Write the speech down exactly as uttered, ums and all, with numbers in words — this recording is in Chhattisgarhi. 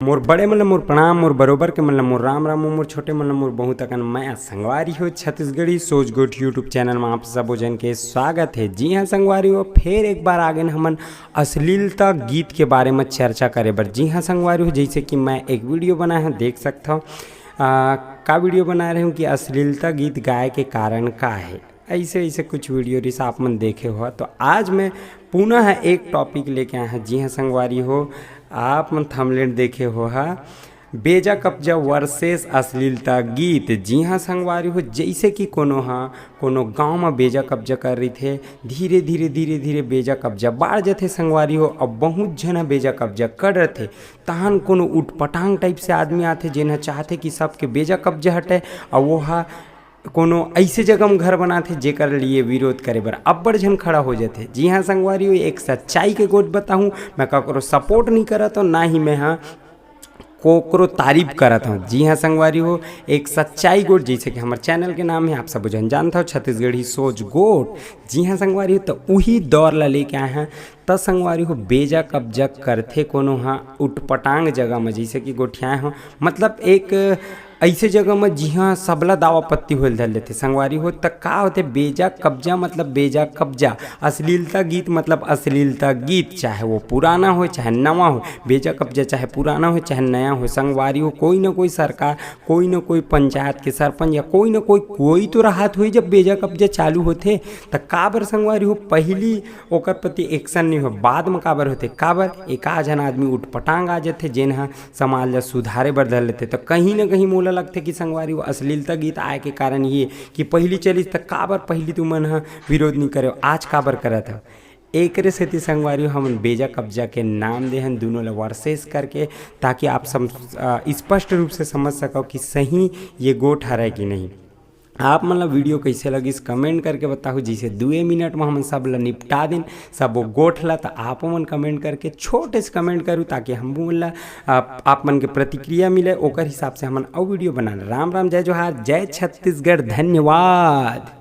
मोर बड़े मन ल मोर प्रणाम, मोर बरोबर के मन ल मोर राम राम, मोर छोटे मन ल मोर बहुत अकन मया। संगवारी हो, छत्तीसगढ़ी सोच गोठ YouTube चैनल में आप सबो झन के स्वागत है। जी हाँ संगवारी हो, फेर एक बार आ गेन हमन अश्लीलता गीत के बारे में चर्चा करे बर। जी हाँ संगवारी हो, जैसे कि मैं एक वीडियो बनाए हूँ, देख सकत हव, आ, का वीडियो बनाए रहे हूँ कि अश्लीलता गीत गाए के कारण का है। ऐसे ऐसे कुछ वीडियो रिस आप मन देखे हो, तो आज मैं पुनः एक टॉपिक लेके आए हूँ। जी हाँ संगवारी हो, आप मन थंबनेल देखे हो हा, बेजा कब्जा वर्सेस अश्लीलता गीत। जी हाँ संगवारी हो, जैसे कि कोनो हा कोनो गांव में बेजा कब्जा कर रहिथे, धीरे धीरे धीरे धीरे बेजा कब्जा बाढ़ जथे संगवारी हो। अब बहुत झन ह बेजा कब्जा कर रथे, तहन कोनो उटपटांग टाइप से आदमी आथे, जेन ह चाहथे कि सबके बेजा कब्जा हटे, अउ वो हा कोनो ऐसे जगह में घर बनाथे जेकर लिए विरोध करे बर अब्बड़ झन खड़ा हो जाथे। जी हाँ संगवारी हो, एक सच्चाई के गोठ बताहूँ, मैं ककरो सपोर्ट नहीं करत हूँ, ना ही मैं हा कोकरो तारीफ करत हूँ। जी हाँ संगवारी हो, एक सच्चाई गोठ, जैसे कि हमारे चैनल के नाम है, आप सब झन जानत हव, छत्तीसगढ़ी सोच गोठ। जी हाँ संगवारी हो, तो उही दौर ला लेके आए हैं। त संगवारी हो, बेजा कब्जा करथे कोनो हा उटपटांग जगह में, जैसे कि गोठियाए हो, मतलब एक ऐसे जगह में जिहाँ सबला दावा पत्ती होल धर लेथे संगवारी हो। त का होथे बेजा कब्जा? मतलब बेजा कब्जा। अश्लीलता गीत मतलब अश्लीलता गीत, चाहे वो पुराना हो चाहे नवा हो। बेजा कब्जा चाहे पुराना हो चाहे नया हो संगवारी हो, कोई ना कोई सरकार, कोई ना कोई पंचायत के सरपंच या कोई ना कोई, कोई तो रहत होही जब बेजा कब्जा चालू होथे। त काबर संगवारी हो, पहली ओकर प्रति एक्शन नहीं हो, बाद में काबर होथे? काबर एक आध झन आदमी उटपटांग आ जाथे, जेन ह समाज ला सुधारे बर धर लेथे। तो कहीं ना कहीं मोला लगथे कि संगवारी हो, अश्लीलता गीत आए के कारण ये कि पहली चलिस त काबर पहली तुमन ह विरोध नहीं करे, आज काबर करत हव? एकरे सेती संगवारी हो, हमन बेजा कब्जा के नाम देहन दोनों ला वर्सेस करके, ताकि आप सम-, अ, स्पष्ट रूप से समझ सको कि सही ये गोठ हरय कि नहीं। आप मन ला वीडियो कैसे लगिस, कमेंट करके बताहू। जैसे दुए मिनट में हमन सब ला निपटा दिन, सब वो गोठ ला, त आप मन कमेंट करके छोटे से कमेंट करू, ताकि हम मन ला आप, आप मन के प्रतिक्रिया मिले, ओकर हिसाब से हमन अउ वीडियो बनान। राम राम, जय जोहार, जय छत्तीसगढ़, धन्यवाद।